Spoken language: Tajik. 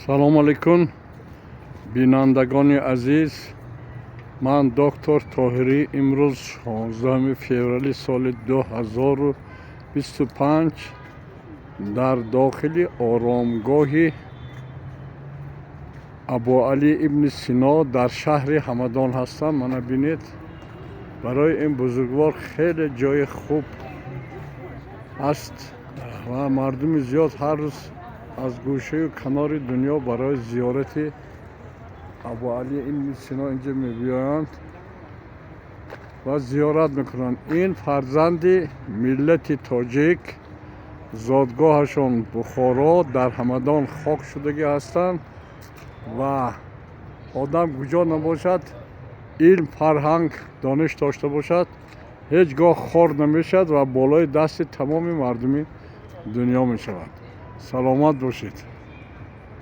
Салому алайкум, бинандагони азиз. Ман доктор Тоҳирӣ. Имрӯз 16 феврали соли 2025 дар дохили оромгоҳи Абуалӣ ибни Сино дар шаҳри Ҳамадон ҳастам. Мана бинед, барои ин бузургвор хеле ҷои хуб аст ва мардуми зиёд ҳар рӯз аз гӯшаю канори дунё барои зиёрати Абуалӣ ибни Сино инҷа мебиёянд ва зиёрат мекунанд. Ин фарзанди миллати тоҷик, зодгоҳашон Бухоро, дар Ҳамадон хок шудагӣ ҳастанд. Ва одам куҷо набошад, илм, фарҳанг, дониш дошта бошад, ҳеҷ гоҳ хор намешавад ва болои дасти тамоми мардуми дунё мешавад. Саломат бошед.